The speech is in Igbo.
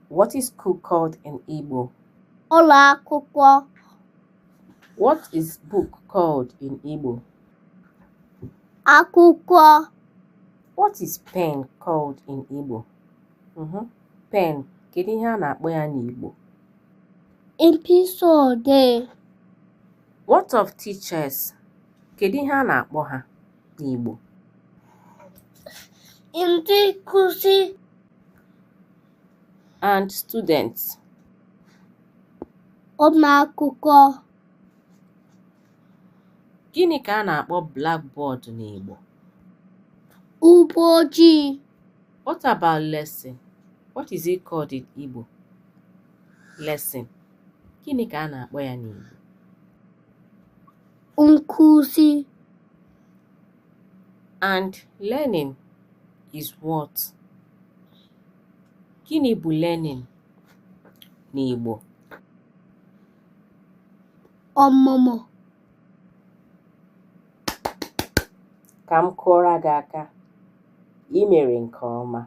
What is school called in Igbo? Ụlọ akwụkwọ. What is book called in Igbo? Akwụkwọ. What is pen called in Igbo? Pen, kedu ihe a na-akpọ ya n'Igbo? Mkpịsị odee. What of teachers? Kedu ihe a na-akpọ ha n'Igbo? Ndị nkuzi. And students? Ụmụ akwụkwọ. Gịnị ka a na-akpọ blackboard n'Igbo? Ụgbọ ojii. What about lesson? What is it called in Igbo? Lesson. Gịnị ka a na-akpọ ya n'Igbo? Nkuzi. And learning is what? Gịnị bụ learning n'Igbo? Ọmụmụ. Ka m kụọrọ gị aka. I mere nke ọma.